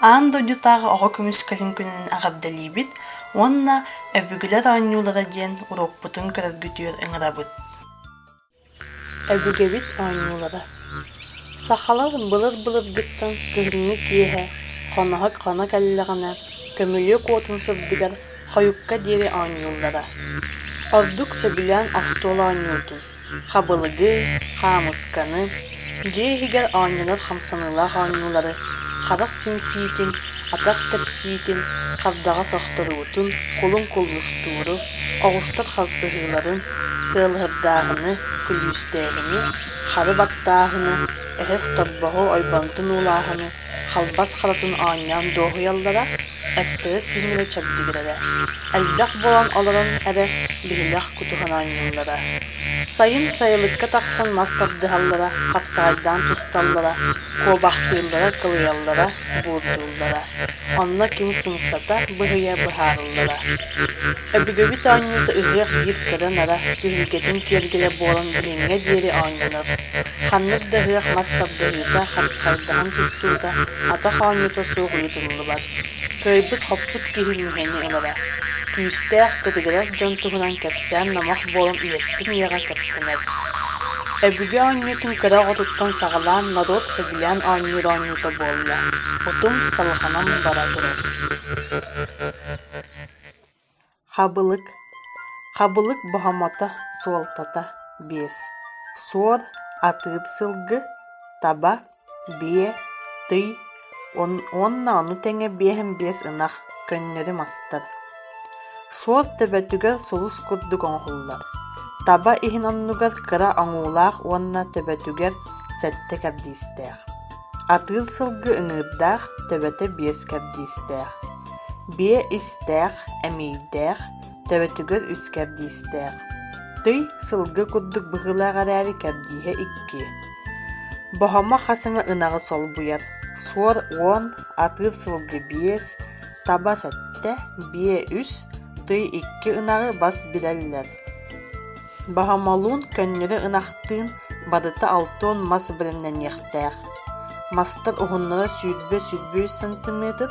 Аан дойдутааҕы оҕо көмүскэлин күнүнэн эҕэрдэлиибит уонна Өбүгэлэр оонньуулара диэн уруокпутун көрөргүтүгэр ыҥырабыт. Өбүгэбит оонньуулара Сахалар былыр-былыргыттан кыһыҥҥы киэһэ хоноһо хоно кэллэҕинэ, көмүлүөк уотун сырдыгар хойукка диэри оонньууллара. Ордук сөбүлээн остуол оонньуутун Хабылыгы, хаамысканы, дьиэ иһигэр оонньонор хамсаныылаах оонньуулары, харах симсиитин, атах тэпсиитин, хардаҕас охторуутун, кулун куллустууру, оҕустар харсыһыыларын, сыалыһырдааһыны, күлүүстээһини, хары баттааһыны, өһөс торбоһу ойбонтон уулааһыны, халбас харатын оонньоон дуоһуйаллара, эттэрэ-сииннэрэ чэбдигирэрэ. Элбэх буолан олорон эрэ биһилэх кутуһан оонньууллара. Сайын сайылыкка тахсан мас тардыһаллара, хапсаҕайдаан тусталлара, куобахтыыллара, кылыйаллара, буурдууллара. Онно ким сымсата, быһыйа быһаарыллара. Өбүгэбит оонньуута ыһыах биир кыра-нара, түһүлгэтин киэргэлэ буолан билиҥҥэ диэри оонньонор. Ханнык да ыһыах мас тардыһыыта, хапсаҕайдаһан тустуута, атах оонньуута суох ыытыллыбат. Кыайбыт-хоппут киһи мүһэни ылара. Күүстээх, кытыгырас дьон туһунан кэпсээн номох буолан үйэттэн үйэҕэ кэпсэнэр. Өбүгэ оонньуутун кыра оҕотуттан саҕалаан норуот сөбүлээн оонньуур оонньуута буолла, утум салҕанан бара турар. Хабылык Хабылык боһомото суолтата биэс: суор, атыыр сылгы, таба, биэ, тый уонна ону тэҥэ биэһин биэс ынах, көннөрү мастар. Суор төбөтүгэр сулус курдук оҥоһуллар. Таба иһин оннугар кыра оҥуулаах уонна төбөтүгэр сэттэ кэрдиистээх. Атыыр сылгы ыҥыырдаах, төбөтө биэс кэрдиистээх. Биэ истээх, эмиийдээх, төбөтүгэр үс кэрдиистээх. Тый сылгы курдук быһыылаах эрээри кэрдииһэ икки. Боһомо хас эмэ ынаҕы солбуйар: суор уон, атыыр сылгы биэс, таба сэттэ, биэ үс, тый икки ынаҕы бас билэллэр. Баһамалуун көннөрү ынахтыын барыта алтыан мас бэлэмнэниэхтээх. Мастар уһуннара 20-23 сантиметр,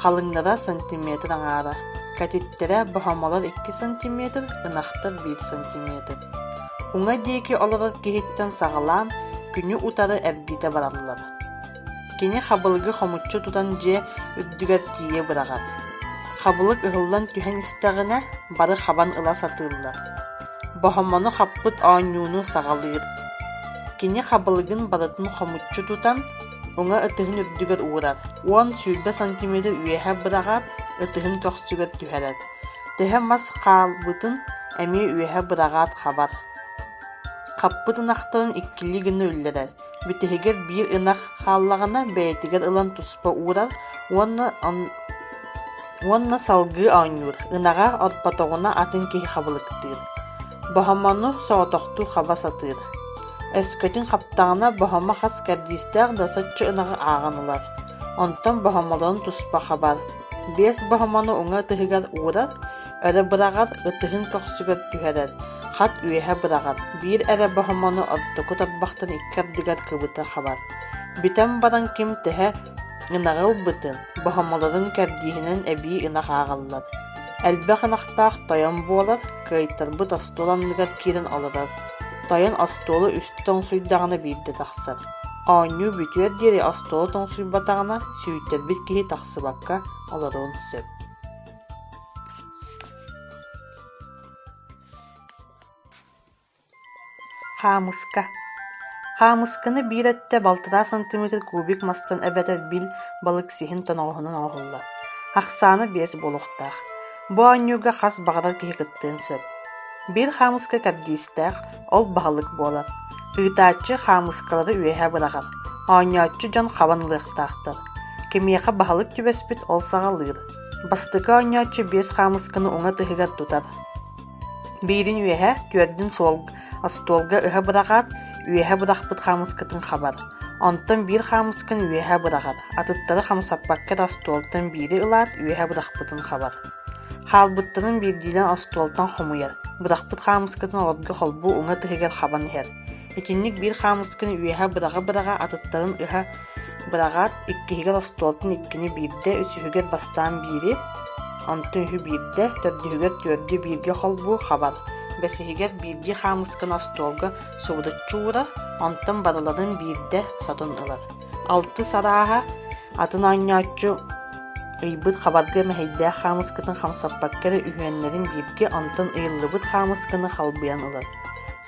халыҥнара сантиметр аҥаара, кэтиттэрэ баһамалар 2 сантиметр, ынахтар 1 сантиметр. Уҥа диэки олорор киһиттэн саҕалаан күнү утары эргитэ бараллар. Кини хабылыгы хомуччу тутан дьиэ үрдүгэр тиийэ быраҕар. Хабылык ыһыллан түһэн истэҕинэ, бары хабан ыла сатыыллар. Боһомону хаппыт оонньууну саҕалыыр. Кини хабылыгын барытын хомуччу тутан, уҥа ытыһын үрдүгэр уурар, 10-20 сантиметр үөһэ быраҕаат, ытыһын көхсүгэр түһэрэр. Төһө мас хаалбытын эмиэ үөһэ быраҕаат хабар. Хаппыт ынахтарын иккилии гына үллэрэр Бүтэһигэр биир ынах хааллаҕына бэйэтигэр ылан туспа уурар уонна уонна салгыы оонньуур, ынаҕа орпотоҕуна атын киһи хабылыктыыр. Боһомону соҕотохтуу хаба сатыыр. Өскөтүн хаптаҕына боһомо хас кэрдиистээх да соччо ынаҕы ааҕан ылар. Онтон боһомолорун туспа хабар. Биэс боһомону уҥа ытыһыгар уурар, өрө быраҕар, ытыһын көхсүгэр түһэрэр, хат үөһэ быраҕар, биир эрэ боһомону ортоку тарбахтан икки ардыгар кыбыта хабар. Бүтэн баран ким төһө ынаҕы ылбытын, боһомолорун кэрдииһинэн эбии ынах ааҕаллар. Элбэх ынахтаах тойон буолар, кыайтарбыт остуол анныгар киирэн олорор. Тойон остуолу үстэ тоҥсуйдаҕына биирдэ тахсар. Оонньуу бүтүөр диэри остуолу тоҥсуйбатаҕына, сүүйтэрбит киһи тахсыбакка олоруон сөп. Хаамыска Хаамысканы биир өттө балтараа сантиметр кубик мастан эбэтэр бил балык сиһин тоноҕоһунан оҥоһуллар. Ахсаана биэс буолуохтаах. Бу оонньууга хас баҕарар киһи кыттыан сөп. Биир хаамыска кэрдиистээх, ол баһылык буолар. Ыытааччы хаамыскалары үөһэ быраҕар, оонньооччу дьон хабан ылыахтаахтар. Кимиэхэ баһылык түбэспит ол саҕалыыр. Бастакы оонньооччу биэс хаамысканы уҥа ытыһыгар тутар. Биирин үөһэ, түөрдүн суол остуолга ыһа быраҕаат, үөһэ бырахпыт хаамыскатын хабар. Онтон биир хаамысканы үөһэ быраҕар, атыттары хамсаппакка эрэ остуолтан биири ылаат, үөһэ бырахпытын хабар. Хаалбыттарын биирдиилээн остуолтан хомуйар, бырахпыт хаамыскатын олорго холбуу уҥа ытыһыгар хабан иһэр. Итинник биир хаамысканы үөһэ быраҕа-быраҕа атыттарын ыһа. Быраҕаат, иккиһигэр остуолтан иккини биирдэ, үсүһүгэр бастаан биири, онтон үһү биирдэ, төрдүһүгэр түөрдү бииргэ холбуу хабар, бэсиһигэр биирдии хаамысканы остуолга субуруччу уурар, онтон барыларын биирдэ сотон ылар. Алтыс арааһа атын оонньооччу ыйбыт хабарга мэһэйдээх хаамыскатын хамсаппакка эрэ үһүөннэрин бииргэ, онтон ыйыллыбыт хаамысканы халбыйан ылар.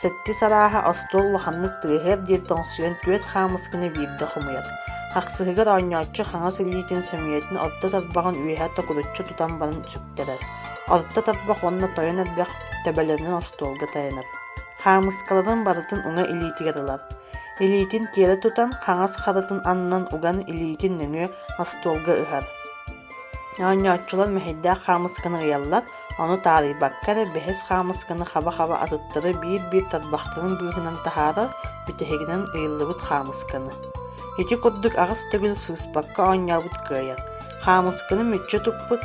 Сэттис арааһа остуол улаханнык тыаһыар диэри тоҥсуйан түөрт хаамысканы биирдэ хомуйар. Хахсыһыгар оонньооччу хаҥас илиитин сөмүйэтин орто тарбаҕын үөһэ токуруччу тутан баран сүктэрэр. Орто тарбах уонна тойон эрбэх төбөлөрүнэн остуолга тайанар. Хаамыскаларын барытын уҥа илиитигэр ылар. Илиитин тиэрэ тутан, хаҥас харытын аннынан уган илиитин нөҥүө остуолга ыһар. Оонньооччулар мэһэйдээх хаамысканы ыйаллар, ону таарыйбакка эрэ бэһис хаамысканы хаба-хаба атыттары биир-биир тарбахтарын быыһынан таһаарар, бүтэһигинэн ыйыллыбыт хаамысканы. Ити курдук аҕыс төгүл сыыспакка оонньообут кыайар. Хаамысканы мүччү туппут,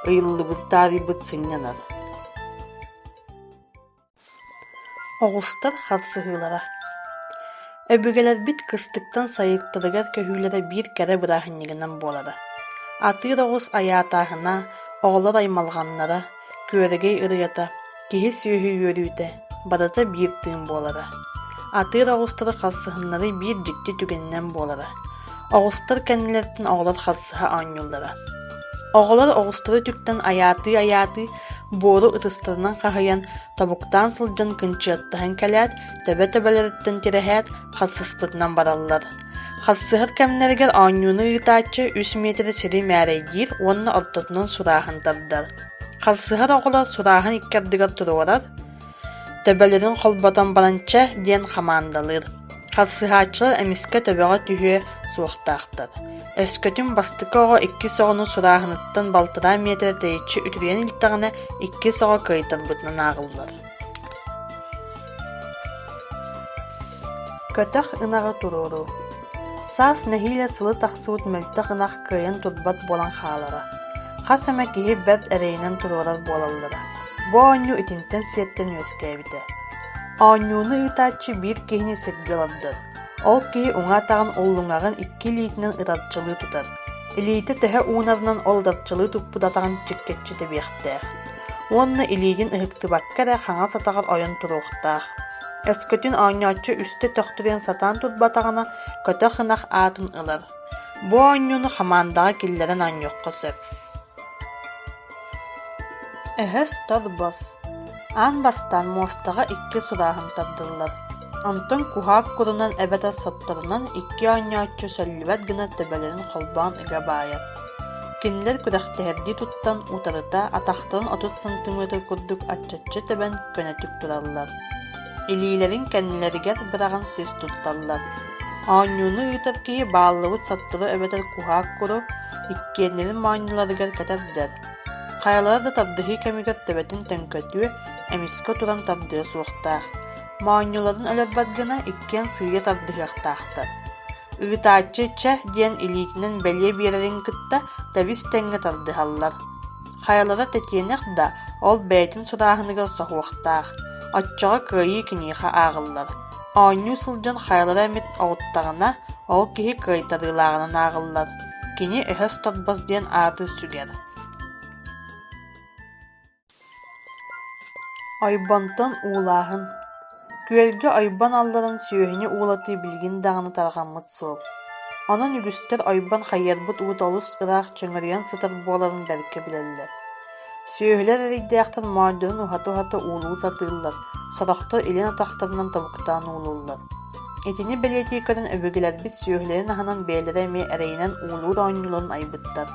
ыйыллыбыты таарыйбыт сынньанар. Оҕустар харсыһыылара Өбүгэлэрбит кыстыктан сайыттарыгар көһүүлэрэ биир кэрэ бырааһынньыгынан буолара. Атыыр оҕус айаатааһына, оҕолор аймалҕаннара, күөрэгэй ырыата, киһи-сүөһү үөрүүтэ барыта биир тыын буолара. Атыыр оҕустары харсыһыннарыы биир дьикти түгэнинэн буолара. Оҕустар кэннилэриттэн оҕолор харсыһа оонньууллара. Оҕолор оҕустары үтүктэн айаатыы-айаатыы, буору ытыстарынан хаһыйан, тобуктаан сылдьан кынчыаттаһан кэлээт, төбө-төбөлөрүттэн тирэһээт, харсыспытынан бараллар. Харсыһар кэмнэригэр оонньууну ыытааччы үс миэтэрэ сири мээрэйдиир уонна ортотунан сурааһын тардар. Харсыһар оҕолор сурааһын икки ардыгар туруорар, төбөлөрүн холботон баран «чэ» диэн хамаандалыыр. Харсыһааччылар эмискэ төбөҕө түһүө суохтаахтар. Өскөтүн бастакы оҕо иккис оҕону сурааһыныттан балтараа миэтэрэ тэйиччи үтүрүйэн илтэҕинэ, иккис оҕо кыайтарбытынан ааҕыллар. Көтөх ынаҕы туруоруу Саас нэһиилэ сылы тахсыбыт мөлтөх ынах кыайан турбат буолан хаалара. Хас эмэ киһи бэрт эрэйинэн туруорар буолаллара. Бу оонньуу итинтэн сиэттэн үөскээбитэ. Оонньууну ыытааччы биир киһини сиргэ олордор. Ол киһи уҥа атаҕын уллуҥаҕын икки илиитинэн ытарчалыы тутар. Илиитэ төһө уунарынан ол ытарчалыы туппут атаҕын чиккэччи тэбиэхтээх. Уонна илиитин ыһыктыбакка эрэ хаҥас атаҕар ойон туруохтаах. Өскөтүн оонньооччу үстэ төхтүрүйэн сатаан турбатаҕына, көтөх ынах аатын ылар. Бу оонньууну хамаандаҕа киллэрэн оонньуохха сөп. Өһөс торбос Аан бастаан муостаҕа икки сурааһын тардыллар. Онтон куһаак курунан эбэтэр сотторунан икки оонньооччу сөллүбэт гына төбөлөрүн холбоон ыга баайар. Кинилэр күрэхтэһэрдии туттан утарыта атахтарын 30 сантиметр курдук аччаччы тэбэн көнөтүк тураллар. Илиилэрин кэннилэригэр быраҕан сис тутталлар. Оонньууну ыытар киһи бааллыбыт соттору эбэтэр куһаак куру иккиэннэрин моонньуларыгар кэтэрдэр. Хайалара да тардыһыы кэмигэр төбөтүн төҥкөтүө, эмискэ туран тардыа суохтаах. Моонньуларын өлөрбөт гына иккиэн сыыйа тардыһыахтаахтар. Ыытааччы «чэ» диэн илиитинэн бэлиэ биэрэрин кытта тэбис-тэҥҥэ тардыһаллар. Хайалара тэтиэнэх да, ол бэйэтин сурааһыныгар соһуохтаах, оччоҕо кыайыы киниэхэ ааҕыллар. Оонньуу сылдьан хайалара эмит оҕуттаҕына, ол киһи кыайтарыылааҕынан ааҕыллар, кини өһөс торбос диэн ааты сүгэр. Ойбонтон уулааһын Күөлгэ ойбон алларан сүөһүнү уулатыы билигин даҕаны тарҕаммыт суол. Онон үгүстэр ойбон хайыарбыт уута олус ыраах чөҥөрүйэн сытар буоларын бэркэ билэллэр. Сүөһүлэр эрэйдээхтэр моойдорун уһата-уһата уулуу сатыыллар, сорохтор илин атахтарынан тобуктаан уулууллар. Итини бэлиэтии көрөн өбүгэлэрбит сүөһүлэрин аһынан бэйэлэрэ эмиэ эрэйинэн уулуур оонньууларын айбыттар.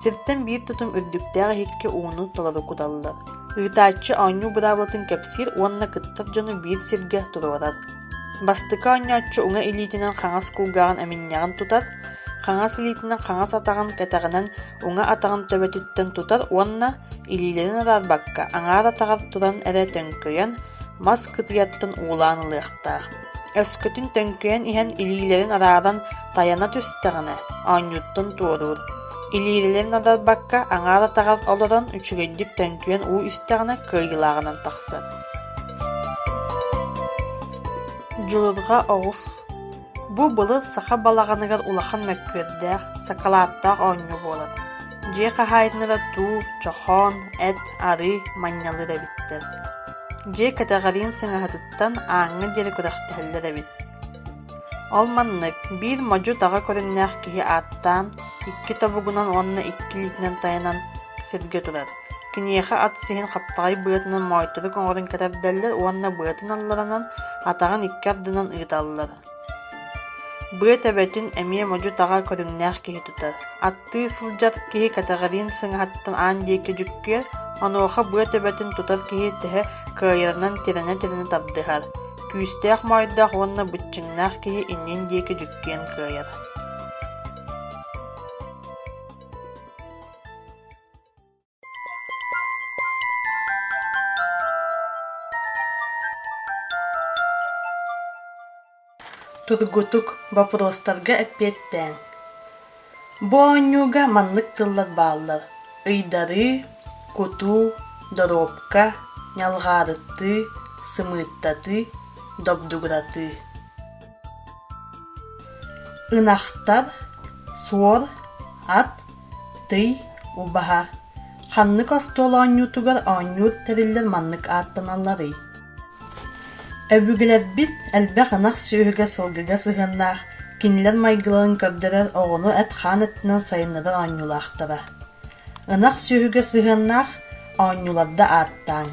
Сиртэн биир тутум үрдүктээх иһиккэ ууну толору куталлар. Ыытааччы оонньуу быраабылатын кэпсиир уонна кыттар дьону биир сиргэ туруорар. Бастакы оонньооччу уҥа илиитинэн хаҥас кулгааҕын эминньэҕин тутар, хаҥас илиитинэн хаҥас атаҕын кэтэҕинэн уҥа атаҕын төбөтүттэн тутар уонна илиилэрин араарбакка аҥаар атаҕар туран эрэ төҥкөйөн, мас кытыйаттан уулаан ылыахтаах. Өскөтүн төҥкөйөн иһэн илиилэрин арааран тайана түстэҕинэ, оонньууттан туоруур. Илиилэрин араарбакка аҥаар атаҕар олорон үчүгэйдик төҥкөйөн уу истэҕинэ кыайыылааҕынан тахсар. Дьулурҕа оҕус. Бу былыр саха балаҕаныгар улахан мөккүөрдээх, сакалааттаах оонньуу буолар. Дьиэ хаһаайыннара туу, чохоон, эт, арыы манньалыыр эбиттэр. Дьиэ кэтэҕэриин сыҥаһатыттан ааҥҥа диэри күрэхтэһэллэр эбит. Ол маннык, биир модьу-таҕа көрүҥнээх киһи ааттаан, икки тобугунан уонна икки илиитинэн тайанан сиргэ турар. Киниэхэ ат сиһин хаптаҕай быатынан моойторук оҥорон кэтэрдэллэр уонна быатын алларанан, атаҕын икки ардынан ыыталлар. Быа төбөтүн эмиэ модьу-таҕа көрүҥнээх киһи тутар. Аттыы сылдьар киһи кэтэҕириин сыҥаһаттан аан диэки дьүккүөр, онуоха быа төбөтүн тутар киһи төһө кыайарынан тирэнэ-тирэнэ тардыһар. Күүстээх моойдоох уонна быччыҥнаах киһи иннин диэки дьүккүйэн кыайар. Тургутук боппуруостарга эппиэттээн. Бу оонньууга маннык тыллар бааллар: ыйдарыы, кутуу, доруопка, ньалҕаарыттыы, сымыыттатыы, добдугуратыы. Ынахтар, суор, ат, тый, убаһа. Ханнык остуол оонньуутугар оонньуур тэриллэр маннык ааттаналларый? Өбүгэлэрбит элбэх ынах сүөһүгэ сылгыга сыһыаннаах, кинилэр майгыларын көрдөрөр оҕону эт-хаан өттүнэн сайыннарар оонньуулаахтара. Ынах сүөһүгэ сыһыаннаах оонньууларда ааттааҥ.